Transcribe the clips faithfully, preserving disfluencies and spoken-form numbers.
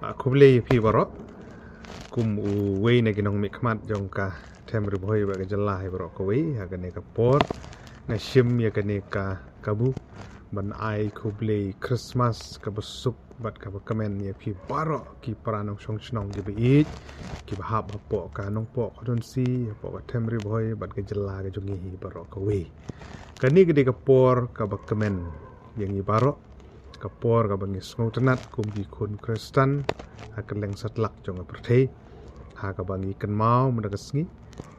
Ah, khublei ïa phi baroh. Kum uwei na ki nongmihkhmat jong ka Them Ri Bhoi bad ka jylla hi baroh kawei, ha kane ka por nga shim ïa kane ka kabu ban ai khublei Christmas kaba suk bad kaba kmen ïa phi baroh ki para nongshong shnong kiba ïeit, kiba hap hapoh ka Nongpoh Constituency, hapoh ka Them Ri Bhoi bad ka jylla ka jong ngi hi baroh kawei. Kane ka dei ka por kaba kmen ïa ngi baroh, ka por kaba ngi sngewtynnat kum ki khun Khristan ha kylleng satlak jong ka pyrthei, ha kaba ngi kynmaw mynta ka sngi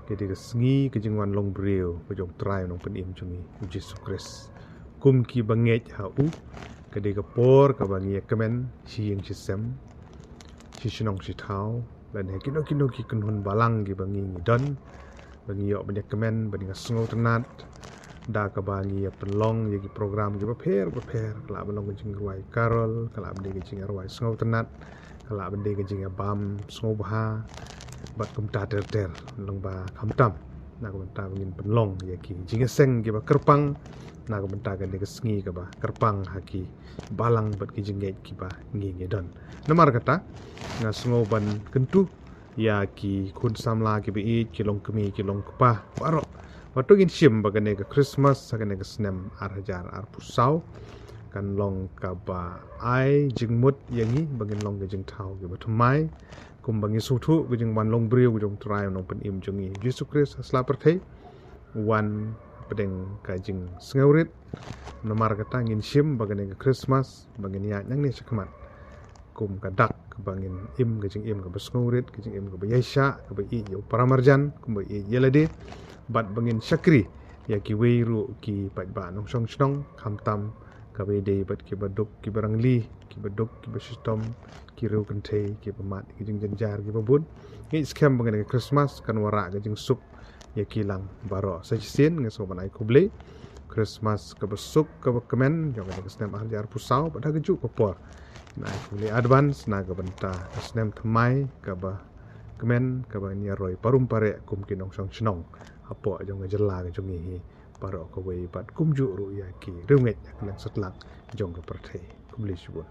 ka dei ka sngi ka jingwan long briew ka jong u Trai Nongpynim jong ngi u Jisu Khrist. Kum kiba ngeit ha u, ka dei ka por kaba ngi ïa kmen shi ïing shi sem, shi shnong shi thaw, lane kino kino ki kynhun balang kiba ngi ngi don, ba ngi ïoh ban ïa kmen, ba ngi ïa sngewtynnat da kaba ngi ïa pynlong ïa ki program kiba pher ba pher, ka lah ban long ka jingrwai carol, ka lah ban dei ka jingrwai sngewtynnat, ka lah ban dei ka jingïabam sngewbha bad kumta ter ter. Long ba khamtam na ka bynta ba ngin pynlong ïa ki jingïaseng kiba kyrpang na ka bynta kane ka sngi kaba kyrpang ha ki balang bad ki jingngeit kiba ngi ngi don. Namar kata nga sngew ban kyntu ïa ki khun samla kiba ïeit, ki longkmie ki longkpa baroh, ba to ngin shim ba kane ka Christmas ha kane ka snem ar hajar arphew saw kan long kaba ai jingmut ïa ngi ba ngin long ka jingthaw kiba thymmai, kumba ngi sngewthuh ka jingwan long briew ka jong u Trai Nongpynim jong ngi u Jisu Khrist ha sla pyrthei, u wan hapdeng ka jingsngewrit. Namar kata ngin shim ba kane ka Christmas ba ngin ïaid nangne shakhmat kum ka dak ba ngin im ka jingim kaba sngewrit, ka jingim kaba ïaishah, kaba ïeit ïa u paramarjan, kumba ïeit ïa lade, bad ba ngin shakri ïa kiwei ruh ki paidbah nongshong shnong, khamtam kaba ïadei bad kiba duk kiba rangli, kiba duk kiba shitom, ki riewkynthei kiba mad ki jingjynjar kiba bun. Ngeit skhem ba kane ka Christmas kan wanrah ka jingsuk ïa ki lang baroh. Sa shisien nga sngew ban ai khublei Christmas kaba suk kaba kmen jong kane ka snem ar hajar arphew saw, bad ha kajuh ka por ngan ai khublei advance na ka bynta ka snem thymmai kaba kmen kaba ngin ïa roi parum pareh kum ki nongshong shnong hapoh jong ka jylla ka jong ngi hi baroh kawei bad kumjuh ruh ïa ki riewngeit ha kylleng satlak jong ka pyrthei. Khublei shibun.